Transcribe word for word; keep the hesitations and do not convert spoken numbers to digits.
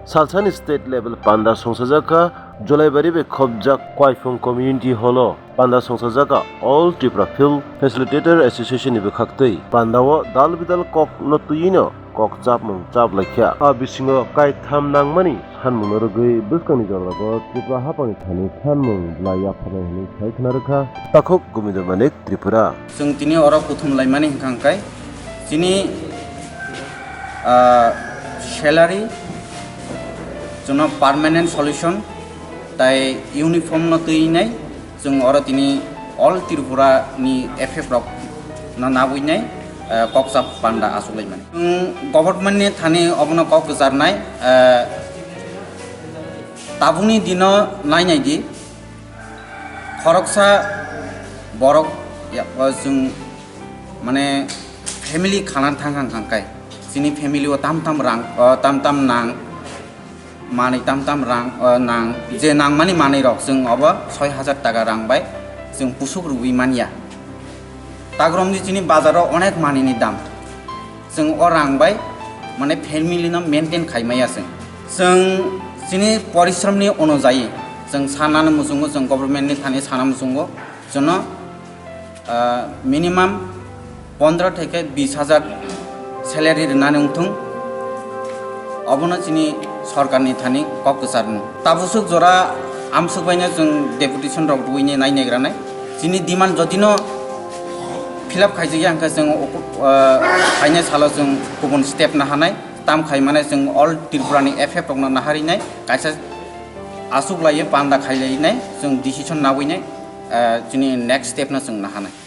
Salsani state level panda songsajakha Jolaibari bai khopjak Koiphung Community Hall o. Panda songsajakha All Tripura Film Facilitator Association ni bwkhaktwi panda o dal bidal kok no twiwi no kok chapmung chaplaikha. A bisingo kaitham nangmani sanmung no rwgwi bwskangni jorao Tripura haphangni thani sanmung bwlai yapharnai hwnwi sai khna rwkha. Takhuk Gobindo Manik, Tripura. Chwng tini oro kuthum laimani hwnkha hwnkhe chini, ah, salary, chwngno permanent solution tai uniform no twi nai, chwng oro tini all Tripura ni F F rok no nabwi nai, ah, koksa panda aswk laimani. Chwng government ni thani obono kok kwcharnai, ah, tabukni dino nainai di, khoroksa borok ya, o chwng mane family khana thang thang thang kai. Chini family o tam tam rang, o tam tam nang, manwi tam tam rang, o nang, je nangmani manwi rok chwng obo soi hajar taka rang bai chwng pusuk rwui manya. Tagromni chini bazaro onek manwini dam. Chwng o rang bai mane family no maintain khai maya chwng. Chwng chini porishrom ni onujayi chwng sanani muchungo, chwng government ni thani sana muchungo, chwngno, ah, minimum pondro theke bis hajar salary rwnani wngthung, obono chini sorkar ni thani kok kwcharmung. Tabusuk jora amsuk baino chwng deputation rok rwui nai nai granai. Chini demand jodi no fill up khaijak ya hwnkhe chwng, ah, phainai salo chwng kubun step nahanai, tam khai mane chwng all Tripura ni F F rok no naharinai, kaisa aswk laiwi panda khai lainai, chwng decision nawi nai, ah, chini next step no chwng nahanai.